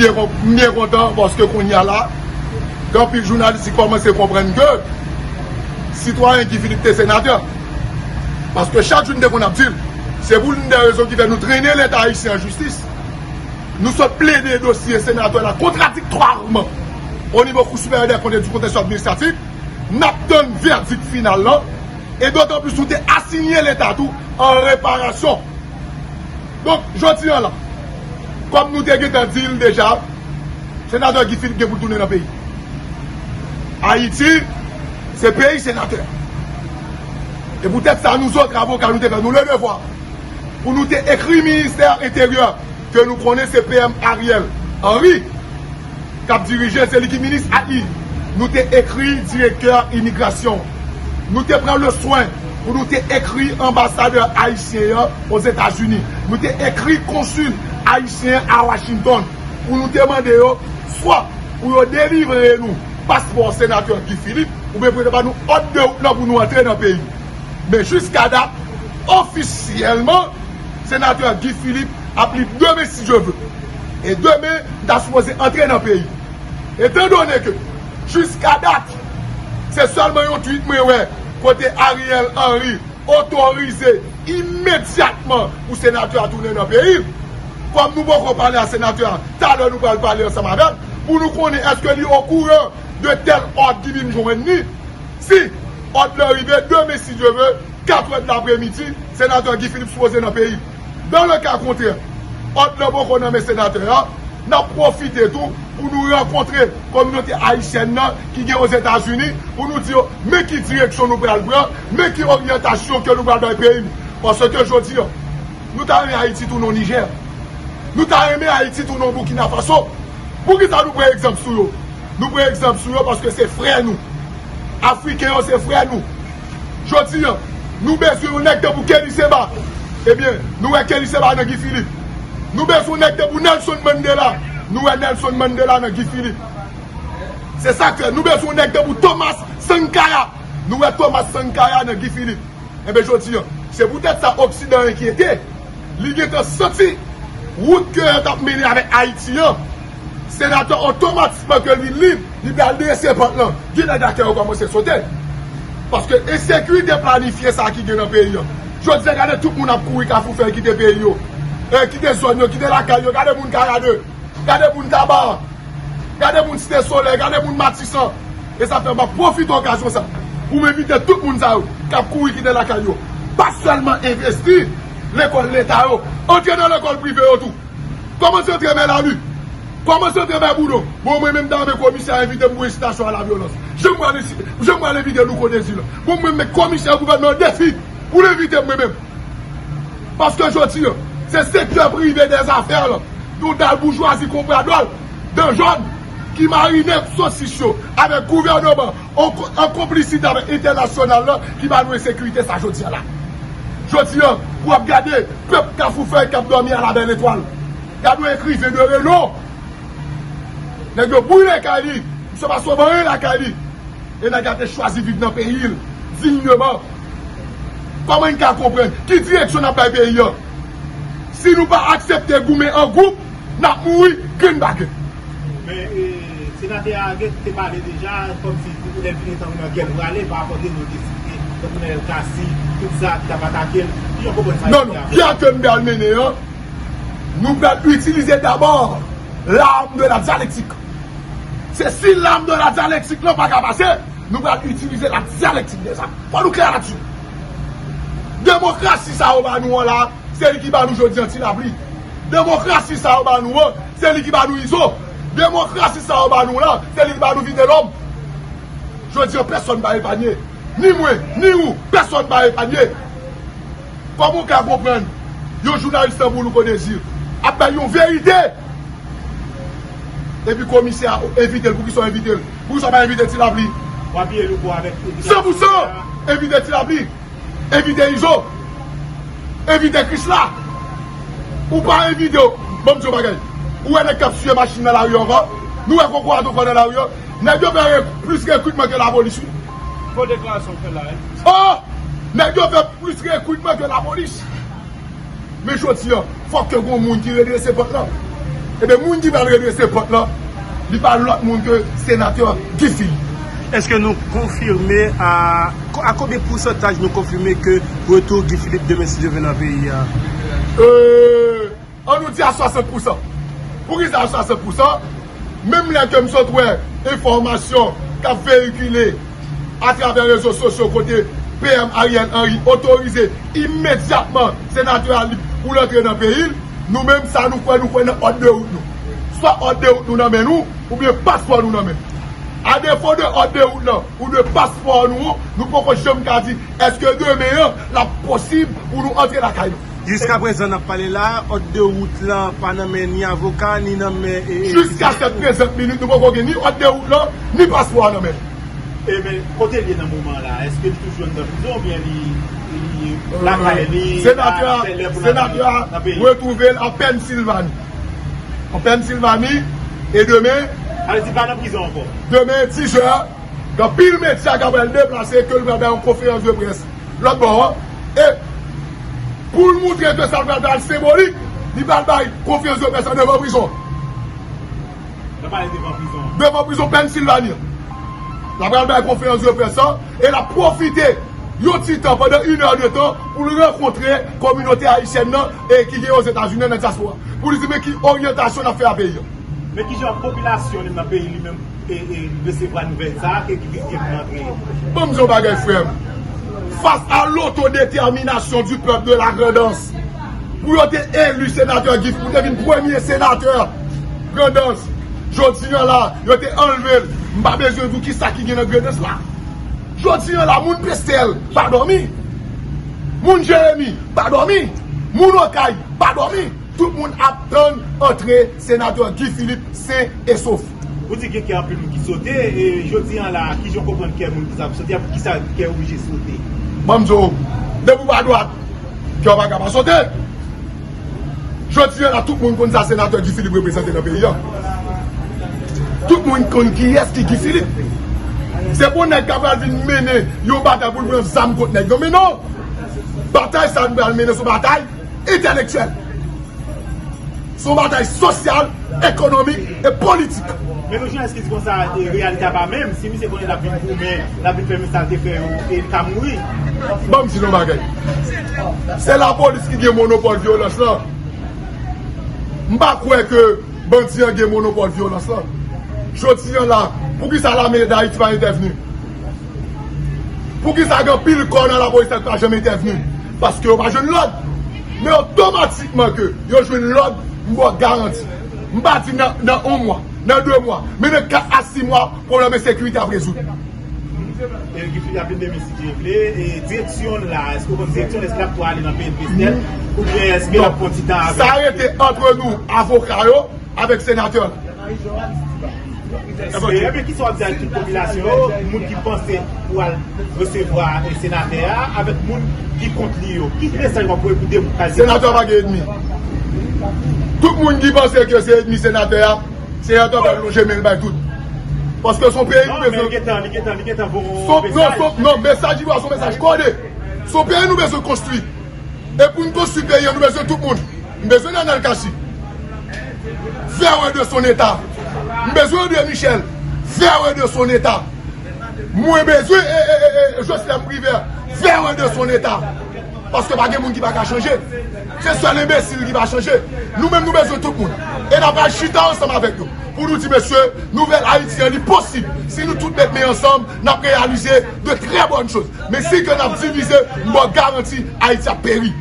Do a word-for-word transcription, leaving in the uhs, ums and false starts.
Byen kon-, m byen kontan paske kounye a la, gen anpil jounalis ki kòmanse konprann ke sitwayen Guy Philippe te senatè. Paske chak jou n te konn ap di l, se pou youn dè rezon ki fè nou trennen Leta ayisyen an jistis. Nou sot plede dosye senatè la kontradiktoirman o nivo Kou Siperyè dè Kont e di Konteksyon Administratif. N ap tann vèdik final lan. E dotan plis nou te asiyen Leta tou an reparasyon. Donk, jodi a la, kòm nou te gentan di l deja, senatè Guy Philippe gen pou l tounen nan peyi. Ayiti, se peyi senatè. E poutèt sa, nou zòt avoka, nou te fè nou le devwa pou nou te ekri ministè enteryè, ke nou konnen se P M Ariel Henry k ap dirije, se li ki minis A I. Nou te ekri direktè imigrasyon. Nou te pran le swen pou nou te ekri anbasadè ayisyen an Ozetazini. Nou te ekri konsil ayisyen a Washington pou nou te mande yo swa pou yo delivre nou paspò senatè Guy Philippe oubyen pou yo te ba nou òd de wout lan pou nou antre nan peyi. Men jiska dat, ofisyèlman, senatè Guy Philippe ap lib demen si Dye ve. E demen, m ta sipoze antre nan peyi. Etandone ke, jiska dat, se sèlman yon tweet mwen wè, kote Ariel Henry otorize imedyatman pou senatè a tounen nan peyi. Kòm nou poko pale a senatè a, talè nou pral pale ansanm avè l, pou nou konnen èske li okouran de tèl òd ki vin jwenn li. Si òd lan rive demen, si Dye ve, kat è de lapremidi, senatè Guy Philippe sipoze nan peyi. Dan le ka kontrè, òd lan poko nan men senatè a, n ap pwofite tou pou nou rankontre kominote ayisyèn nan ki gen Ozetazini, pou nou di yo, men ki direksyon nou pral pran, men ki oryantasyon ke nou pral bay peyi nou. Paske jodi a, nou ta renmen Ayiti tounen Nijè. Nou ta renmen Ayiti tounen Burkina Faso. Poukisa nou pran egzanp sou yo? Nou pran egzanp sou yo paske se frè nou. Afriken yo se frè nou. Jodi a, nou bezwen yon nèg tankou Kelly Seba. Ebyen, nou wè Kelly Seba nan Guy Philippe. Nou bezwen yon nèg tankou Nelson Mandela. Nou wè Nelson Mandela nan Guy Philippe. Se sa k fè nou bezwen yon nèg tankou Thomas Sankara. Nou wè Thomas Sankara nan Guy Philippe. Enben, jodi a, se poutèt sa Oksidan enkyete. Li gentan santi wout ke yo t ap mennen avèk Ayiti an. Senatè otomatikman ke li lib, li pral drese pant lan. Gen nèg lakay yo kòmanse sote. Paske ensekirite planifye sa ki gen nan peyi an. Jodi a, gade tout moun ap kouri Kafou Fèy kite peyi yo. E, kite zòn yo, kite lakay yo. Gade moun Kayade. Gade moun Taba. Gade moun Site Solèy, gade moun Matisan. E sa fè m ap pwofite okazyon sa pou m envite tout moun sa yo k ap kouri kite lakay yo. Pa sèlman envesti lekòl leta yo, antre nan lekòl prive yo tou. Kòmanse antre Bèlami, kòmanse antre Bèboudon. Bon, mwen menm, dayè komisè a envite m pou ensitasyon a la vyolans. Jan m pral ensi-, jan m pral envite Louko Dezi la. Bon, mwen met komisè gouvènman an defi pou l envite m mwen menm. Paske jodi a, se sektè prive dèzafè lan, yon dal boujwazi konpradòl, dan jòn, ki marinen sosis yo avèk gouvènman an, an konplisite avèk entènasyonal lan, ki ba nou ensekirite sa jodi a la. Jodi a, pou ap gade pèp Kafou Fèy k ap dòmi a la bèl etwal. Gade yon ekriven de renon. Nèg yo brile kay li, misye pa sove anyen lakay li. E nèg la te chwazi viv nan peyi l, dinyman. Kòman n ka konprann? Ki direksyon n ap bay peyi an? Si nou pa aksepte goumen an gwoup, n ap mouri grenn pa grenn. Men, e, senatè a gen te pale deja, kòmsi lè l vin tan nan gè l prale, pa rapò de nou deside, tankou Nènèl Cassy, tout sa ki t ap atake l. Kijan w konprann sa? Non, non, gè ke n pral mennen an, nou pral itilize dabò l'arme de la dialectique. Se si l'arme de la dialectique lan pa ka pase, nou pral itilize la dialectique des armes. Fò nou klè la dsi. Demokrasi sa yo ba nou an la, se li ki ba nou jodi an Ti Lapli. Demokrasi sa yo ba nou an, se li ki ba nou Izo. Demokrasi sa yo ba nou la, se li ki ba nou Vitelòm. Jodi an, pèsonn pa epanye. Ni mwen, ni ou, pèsonn pa epanye. Kòman w ka konprann yon jounalis tankou Louko Désir ap bay yon verite? Epi komisè a envite l, poukisa w envite l? Poukisa w pa envite Ti Lapli? W apiye Louko avèk envitasyon. San pou san! Envite Ti Lapli, envite Izo, envite Krisla. Ou pa envite yo. Ban m di w yon bagay. Ou wè nèg k ap siye machin nan lari ankò? Nou wè kokorat ankò nan lari an? Nèg yo fè re-, plis rekritman ke lapolis, wi. Fo deklarasyon w fè la, wi. Oh! Nèg yo fè plis rekritman ke lapolis. Men jodi an, fòk ke gon moun ki redrese pant lan. Ebyen, moun ki pral redrese pant lan, li pa lòt moun ke senatè Guy Philippe. Èske nou konfime a, a konbyen pousantaj nou konfime ke retou Guy Philippe demen si Dye vle nan peyi a? Euh, an nou di a swasant pousan. Poukisa a swasant pousan? Menm lè ke m sot wè enfòmasyon k ap veyikile atravè rezo sosyo kote P M Ariel Henry otorize imedyatman senatè a li pou l antre nan peyi l, nou menm sa nou kwè, nou kwè nan òd de wout nou. Swa òd de wout nou nan men nou, oubyen paspò nou nan men nou. A defo de òd de wout lan, ou de paspò nou an, nou poko janm ka di èske demen an l ap posib pou nou antre lakay nou. Jiskaprezan n ap pale la, òd de wout lan pa nan men ni avoka, ni nan men, e, e, Jiska sèt prezant minit, nou poko gen ni òd de wout lan, ni paspò a nan men nou. E men, kote l ye nan moman la? Èske li toujou anndan prizon oubyen li, li lakay li, Senatè a, senatè a retwouve l an Pennsilvani. An Pennsilvani, e demen, ale di pa nan prizon ankò. Demen, dis è, gen anpil medya k ap pral deplase ke l pral bay yon konferans de près lòt bò an. E pou l montre ke sa l pral bay senbolik, li pral bay konferans de près lan devan prizon. Nan pale devan prizon. Devan prizon Pennsilvani an. L ap pral bay konferans de près lan e l ap pwofite yon ti tan pandan inè de tan pou l rankontre kominote ayisyèn nan e ki gen Ozetazini an nan dyaspora. Pou li di men ki oryantasyon n ap fè a peyi an. Men kijan popilasyon li nan peyi li menm e, e resevwa nouvèl sa a ke Guy Philippe antre? Ban m di yon bagay, frè m. Face à l'autodétermination du peuple de la Grandans, pou yo te eli senatè Guy, pou te vin premye senatè Grandans, jodi an la, yo te anlve l. M pa bezwen di w kisa ki gen nan Grandans la. Jodi an la, moun Pestèl pa dòmi. Moun Jeremi pa dòmi. Moun Okay pa dòmi. Tout moun ap tann antre senatè Guy Philippe sen e sof. Ou di gen kè anpil moun ki sote, e jodi an la, kijan w konprann kè moun ki sa ap sote a, poukisa kè oblije sote? Ban m di w, depi w pa dwat, kè w pa ka pa sote. Jodi an la, tout moun konn sa senatè Guy Philippe reprezante nan peyi an. Tout moun konn kiyès ki Guy Philippe. Se pou nèg k ap pral vin mennen yon batay pou l pran zam kont nèg yo. Men non! Batay sa nou pral mennen se yon batay entèlektyèl. Se yon batay sosyal, ekonomik e politik. Men nou jwenn èske di konsa, e, reyalite a pa menm. Si misye konnen l ap vin goumen, l ap vin fè menm sa l te fè yo, e li ka mouri. Ban m di nou yon bagay. Se lapolis ki gen monopòl vyolans lan. M pa kwè ke bandi an gen monopòl vyolans lan. Jodi an la, poukisa lame Dayiti pa entèvni? Poukisa gen anpil kò nan lapolis la ki pa janm entèvni? Paske yo pa jwenn lòd. Men otomatikman ke yo jwenn lòd, m ba w garanti. M pa di nan, nan yon mwa, nan de mwa, men nan kat a sis mwa, pwoblèm ensekirite ap rezoud. E Guy Philippe ap vin demen si Dye vle. E direksyon l la, èske w konn direksyon l, èske l ap tou ale nan P N P S L, oubyen èske l ap pran ti tan avèk? Sa rete antre nou, avoka yo, avèk senatè la. Ebyen, kisa w ap di ak tout popilasyon yo, moun ki panse pou al resevwa, e, senatè a, avèk moun ki kont li yo? Ki mesaj w ap voye pou demokrasi? Senatè a pa gen ènmi. Tout moun ki panse ke se ènmi senatè a, senatè a pral lonje men l bay tout. Paske se yon peyi nou bezwen. Non, men li gentan, li gentan, li gentan voye yon mesaj. Non, se yon, non, mesaj li voye se yon mesaj kode. Se yon peyi nou bezwen konstwi. E pou n konstwi peyi an, nou bezwen tout moun. M bezwen Nènèl Cassy. Vèwen de son eta. M bezwen André Michel. Vèwen de son eta. Mwen bezwen, e, e, e, e, Joslèm Privè. Vèwen de son eta. Paske pa gen moun ki pa ka chanje. Se sèl enbesil ki pa chanje. Nou menm, nou bezwen tout moun. E n ap al chita ansanm avèk yo. Pou nou di, mesye, nouvèl Ayiti an, li posib. Si nou tout met men ansanm, n ap reyalize de trè bòn choz. Men si ke n ap divize, m ba w garanti, Ayiti ap peri.